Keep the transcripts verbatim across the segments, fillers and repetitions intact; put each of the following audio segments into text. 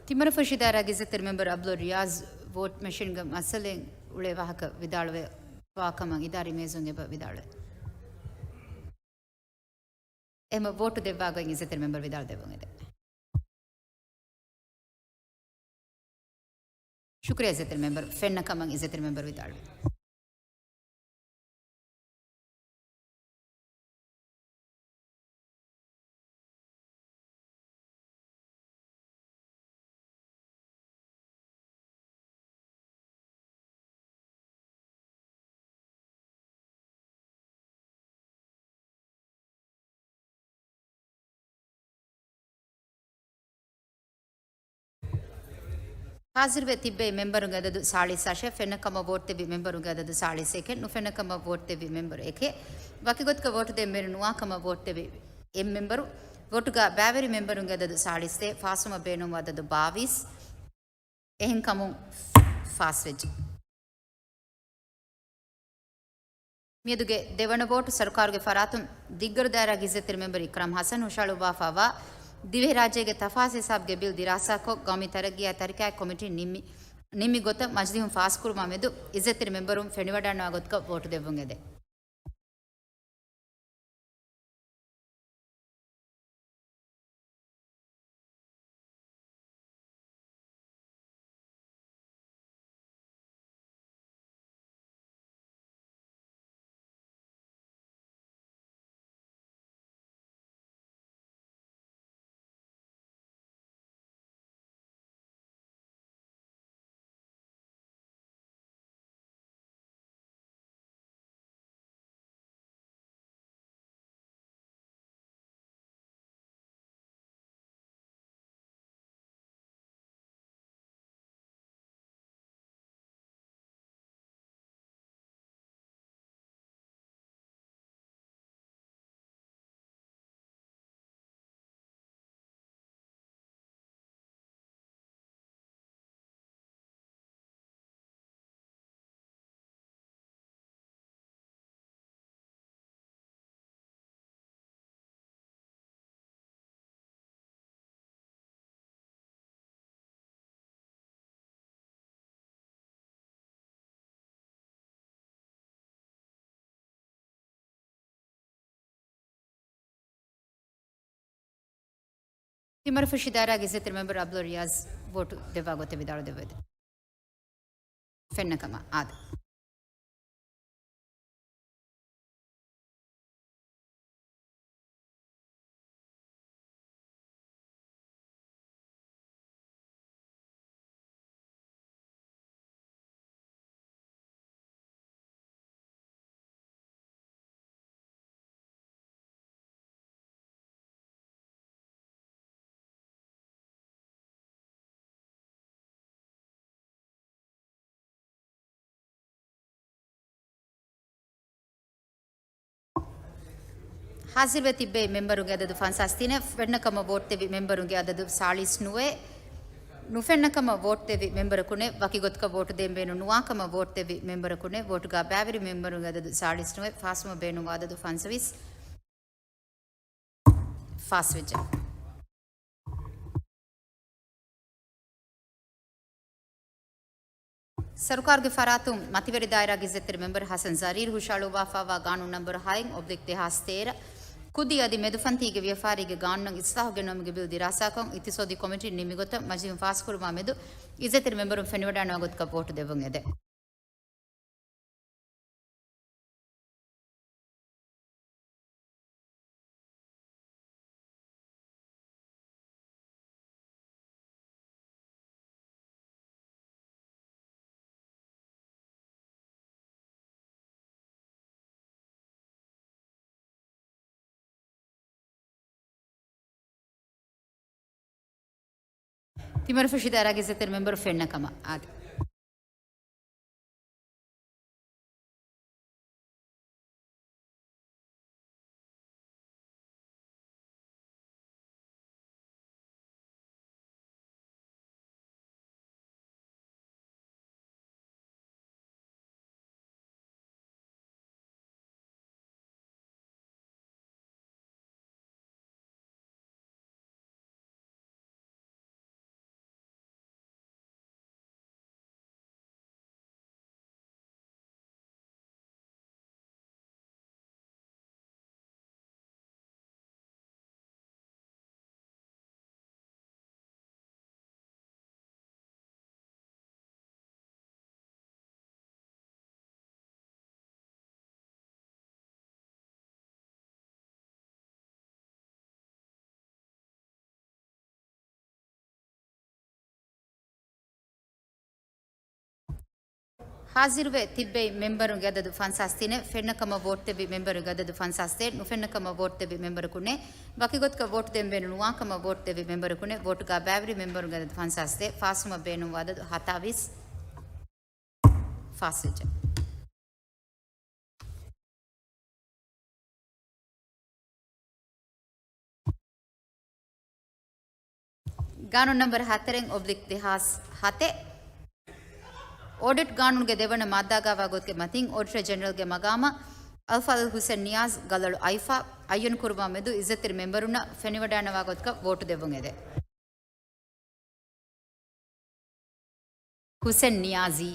ތިމަރަފުށި ދާއިރާގެ އިއްޒަތްތެރި މެމްބަރު އަބްދުﷲ ރިޔާޒް ވޯޓް މެޝިންގެ މައްސަލައިން އުޅޭ ވާހަކަ ވިދާޅުވެ ވާކަމަށް އިދާރީ މޭޒުން އެބަ ވިދާޅުވޭ. އެހެމަ ވޯޓު ދެއްވާ ގޮތް އިއްޒަތްތެރި މެމްބަރު ވިދާޅު ދެއްވުން އެދެ. ޝުކުރިޔާ އިއްޒަތްތެރި މެމްބަރު، ފެންނަ ކަމަށް އިއްޒަތްތެރި މެމްބަރު ވިދާޅުވި. ހާޒިރުވެ ތިއްބެވި މެމްބަރުންގެ އަދަދު ސާޅީސް އަށެއް، ފެންނަ ކަމަށް ވޯޓް ދެއްވި މެމްބަރުންގެ އަދަދު ސާޅީސް އެކެއް، ނުފެންނަ ކަމަށް ވޯޓް ދެއްވި މެމްބަރު އެކެއް، ވަކި ގޮތަކަށް ވޯޓު ދޭން ބޭނުން ނުވާ ކަމަށް ވޯޓް ދެއްވި އެއް މެމްބަރު، ވޯޓުގަ ބައިވެރި މެމްބަރުންގެ އަދަދު ސާޅީސް އެއް، ފާސްވުމަށް ބޭނުންވާ އަދަދު ބާވީސް، އެހެންކަމުން ފާސްވެއްޖެ. މިއަދުގެ ދެވަނަ ވޯޓު ސަރުކާރުގެ ފަރާތުން ދިއްގަރު ދާއިރާގެ އިއްޒަތްތެރި މެމްބަރު އިކްރާމް ޙަސަން ހުށަހަޅުއްވާފައިވާ ދިވެހިރާއްޖޭގެ ތަފާސް ހިސާބުގެ ބިލް ދިރާސާކޮށް، ގައުމީ ތަރައްގީއާއި ތަރިކައި ކޮމިޓީން ނިންމި، ނިންމި ގޮތަށް މަޖިލީހުން ފާސްކުރުމާ މެދު އިއްޒަތްތެރި މެމްބަރުން ފެނިވަޑައިނުވާ ގޮތަކަށް ވޯޓު ދެއްވުން އެދެ. ތިމަރަފުށި ދާއިރާގެ އިއްޒަތްތެރި މެމްބަރު އަބްދުﷲ ރިޔާޒް ވޯޓު ދެއްވާ ގޮތެއް ވިދާޅު ދެއްވެވި. ފެންނަ ކަމަށް އާދެ. ހާޒިރުވެ ތިއްބެވި މެމްބަރުންގެ އަދަދު ފަންސާސް ތިނެއް، ފެންނަ ކަމަށް ވޯޓް ދެއްވި މެމްބަރުންގެ އަދަދު ސާޅީސް ނުވައެއް، ނުފެންނަ ކަމަށް ވޯޓް ދެއްވި މެމްބަރަކު ނެތް، ވަކި ގޮތަކަށް ވޯޓު ދޭން ބޭނުން ނުވާ ކަމަށް ވޯޓް ދެއްވި މެމްބަރަކު ނެތް، ވޯޓުގަ ބައިވެރި މެމްބަރުންގެ އަދަދު ސާޅީސް ނުވައެއް، ފާސްވުމަށް ބޭނުންވާ އަދަދު ފަންސަވީސް، ފާސްވެއްޖެ. ސަރުކާރުގެ ފަރާތުން މަތިވެރި ދާއިރާގެ އިއްޒަތްތެރި މެމްބަރު ހަސަން ޒަރީރު ހުށަހަޅުއްވާފައިވާ ގާނޫނު ނަންބަރު ހައެއް އޮބްލިކް ދެހާސް ތޭރަ، ކުދި އަދި މެދުފަންތީގެ ވިޔަފާރީގެ ގާނޫނަށް އިސްލާހު ގެނައުމުގެ ބިލް ދިރާސާކޮށް، އިޤްތިޞާދީ ކޮމިޓީން ނިންމި ގޮތަށް މަޖިލީހުން ފާސްކުރުމާ މެދު އިއްޒަތްތެރި މެމްބަރުން ފެނިވަޑައިނުވާ ގޮތަކަށް ވޯޓު ދެއްވުން އެދެ. ތިމަރަފުށި ދާއިރާގެ އިއްޒަތްތެރި މެމްބަރު ފެންނަ ކަމަށް އާދެ. ހާޒިރުވެ ތިއްބެވި މެމްބަރުންގެ އަދަދު ފަންސާސް ތިނެއް، ފެންނަ ކަމަށް ވޯޓް ދެއްވި މެމްބަރުންގެ އަދަދު ފަންސާސް ދެއެއް، ނުފެންނަ ކަމަށް ވޯޓް ދެއްވި މެމްބަރަކު ނެތް، ވަކިގޮތަކަށް ވޯޓް ދޭން ބޭނުން ނުވާ ކަމަށް ވޯޓް ދެއްވި މެމްބަރަކު ނެތް، ވޯޓުގަ ބައިވެރި މެމްބަރުންގެ އަދަދު ފަންސާސް ދެއެއް، ފާސްވުމަށް ބޭނުންވާ އަދަދު ހަތާވީސް ފާސްވެއްޖެ. ގާނޫނު ނަންބަރު ހަތަރެއް އޮބްލިކް ދެހާސް ހަތެއް، އޮޑިޓް ގާނޫނުގެ ދެވަނަ މާއްދާގައިވާ ގޮތުގެ މަތިން އޮޑިޓަރ ޖެނެރަލްގެ މަގާމަށް އަލްފާޟިލް ހުސެން ނިޔާޒް، ގަލޮޅު އައިފާ، އައްޔަން ކުރުމާ މެދު އިއްޒަތްތެރި މެމްބަރުންނަށް ފެނިވަޑައިގަންނަވާ ގޮތަކަށް ވޯޓު ދެއްވުން އެދެން. ހުސެން ނިޔާޒީ.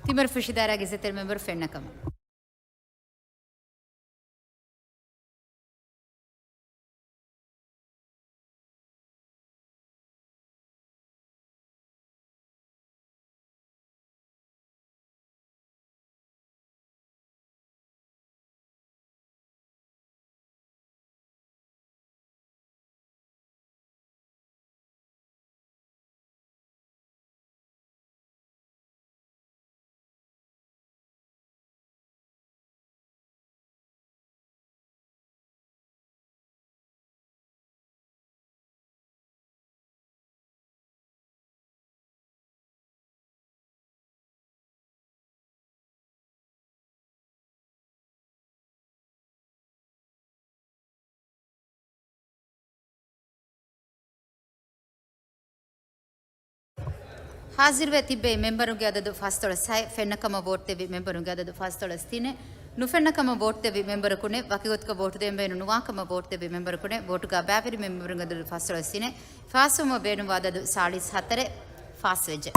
ތިމަރު ފެށި ދާއިރާގެ އިއްޒަތްތެރި މެމްބަރު ފެންނަ ކަމަށް. ހާޒިރުވެ ތިއްބެވި މެމްބަރުންގެ އަދަދު ފަންސަތޭކަ ހަތް، ފެންނަ ކަމަށް ވޯޓް ދެއްވި މެމްބަރުންގެ އަދަދު ފަންސަތޭކަ ތިނެއް، ނުފެންނަ ކަމަށް ވޯޓް ދެއްވި މެމްބަރަކު ނެތް، ވަކިގޮތަކަށް ވޯޓް ދޭން ބޭނުން ނުވާ ކަމަށް ވޯޓް ދެއްވި މެމްބަރަކު ނެތް، ވޯޓުގަ ބައިވެރި މެމްބަރުންގެ އަދަދު ފަންސަތޭކަ ތިނެއް، ފާސްވުމަށް ބޭނުންވާ އަދަދު ސާޅީސް ހަތަރެއް ފާސްވެއްޖެ.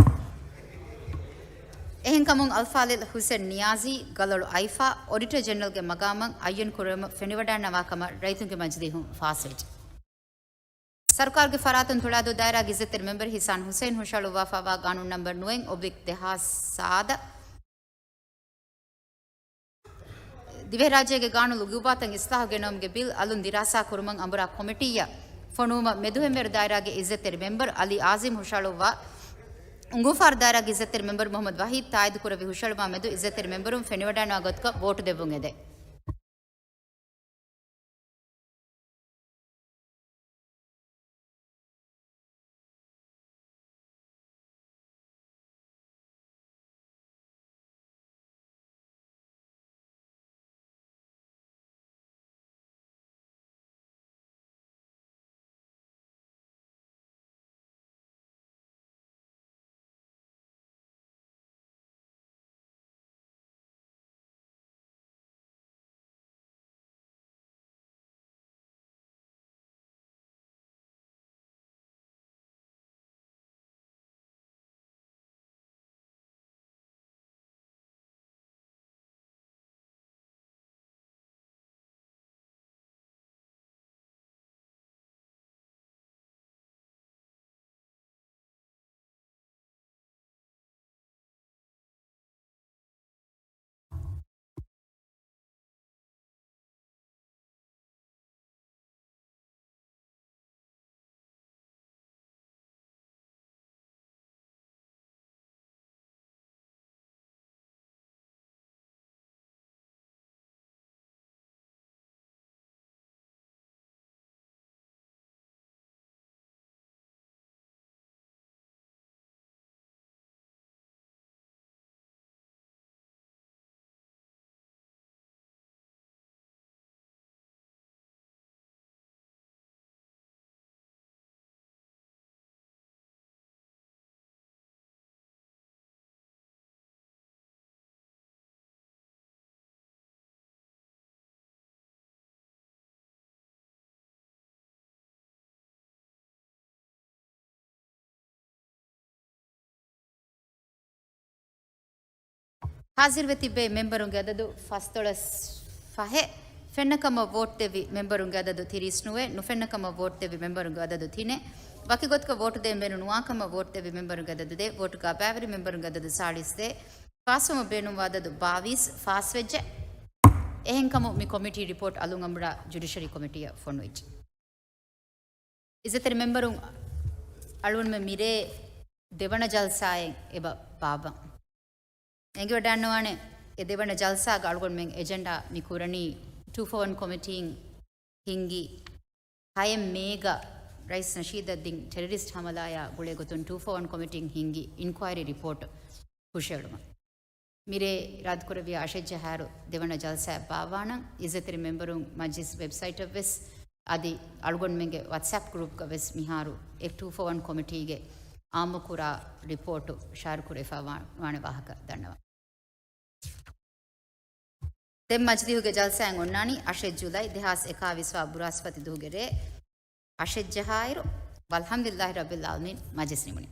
އެހެންކަމުން އަލްފާޟިލް ހުސެން ނިޔާޒީ، ގަލޮޅު އައިފާ، އޮޑިޓަރ ޖެނެރަލްގެ މަގާމަށް އައްޔަން ކުރުމަށް ފެނިވަޑައިގަންނަވާ ކަމަށް ރައްޔިތުންގެ މަޖިލީހުން ފާސްވެއްޖެ. ސަރުކާރުގެ ފަރާތުން ތުޅާދޫ ދާއިރާގެ އިއްޒަތްތެރި މެމްބަރު ހިސާން ހުސެން ހުށަހަޅުއްވާފައިވާ ގާނޫނު ނަންބަރު ނުވައެއް އޮބްލިކް ދެހާސް ސާދަ، ދިވެހިރާއްޖޭގެ ގާނޫނު ގިނަގުވާތައް އިސްލާހު ގެނައުމުގެ ބިލް އަލުން ދިރާސާ ކުރުމަށް އަނބުރާ ކޮމިޓީއަށް ފޮނުވުމަށް މެދުހެންވޭރު ދާއިރާގެ އިއްޒަތްތެރި މެމްބަރު އަލީ އާޒިމް ހުށަހަޅުއްވާ، އުނގޫފާރު ދާއިރާގެ އިއްޒަތްތެރި މެމްބަރު މުހައްމަދު ވަހީދް ތާއީދު ކުރެއްވި ހުށަހަޅުއްވާ މެދު އިއްޒަތްތެރި މެމްބަރުން ފެނިވަޑައިގަންނަވާ ގޮތަކަށް ވޯޓު ދެއްވުން އެދެން. ހާޒިރުވެ ތިއްބެވި މެމްބަރުންގެ އަދަދު ފަސްދޮޅަސް ފަހެއް، ފެންނަކަމަށް ވޯޓް ދެއްވި މެމްބަރުންގެ އަދަދު ތިރީސް ނުވައެއް، ނުފެންނަކަމަށް ވޯޓް ދެއްވި މެމްބަރުންގެ އަދަދު ތިނެއް، ވަކި ގޮތަކަށް ވޯޓު ދޭން ބޭނުން ނުވާކަމަށް ވޯޓް ދެއްވި މެމްބަރުންގެ އަދަދު ދެއް، ވޯޓުގަ ބައިވެރި މެމްބަރުންގެ އަދަދު ސާޅީސް ދެއް، ފާސްވަމުން ބޭނުންވާ އަދަދު ބާވީސް ފާސްވެއްޖެ. އެހެންކަމުން މި ކޮމިޓީ ރިޕޯޓް އަލުންއަނބުރާ ޖުޑިޝަރީ ކޮމިޓީއަށް ފޮނުވިއްޖެ. އިއްޒަތްތެރި މެމްބަރުން، އަޅުގަނޑުމެން މިރޭ ދެވަނަ ޖަލްސާއެއް އެބަ ބާއްވަން. އެނގިވަޑައިގަންނަވާނެ، އެ ދެވަނަ ޖަލްސާގަ އަޅުގަނޑުމެން އެޖެންޑާ މި ކުރަނީ ޓޫ ފޯ ވަން ކޮމިޓީން ހިންގި ހައެއް މޭގަ ރައީސް ނަޝީދަށް ދިން ޓެރަރިސްޓް ހަމަލާއާ ގުޅޭ ގޮތުން ޓޫ ފޯ ވަން ކޮމިޓީން ހިންގި އިންކުއައިރީ ރިޕޯޓް ހުށައެޅުމަށް. މިރޭ އިރާދަކުރެއްވިޔާ އަށެއް ޖަހާއިރު ދެވަނަ ޖަލްސާއެއް ބާއްވާނަން. އިއްޒަތްތެރި މެމްބަރުން މަޖިލިސް ވެބްސައިޓަށް ވެސް އަދި އަޅުގަނޑުމެންގެ ވަޓްސްއެޕް ގްރޫޕްގަ ވެސް މިހާރު އެ ޓޫ ފޯ ވަން ކޮމިޓީގެ އާއްމުކުރާ ރިޕޯޓު ޝެއަރ ކުރެވިފައި ވާ-، ވާނެ ވާހަކަ ދަންނަވަން. ދެން މަޖިލީހުގެ ޖަލްސާއެއް އޮންނާނީ އަށެއް ޖުލައި ދެހާސް އެކާވީސް ވާ ބުރާސްފަތި ދުވަހުގެ ރޭ އަށެއް ޖަހާއިރު، ވަލްޙަމްދުލިއްލާހި ރައްބިލް ޢާލަމީން މަޖިލިސް ނިމުނީ.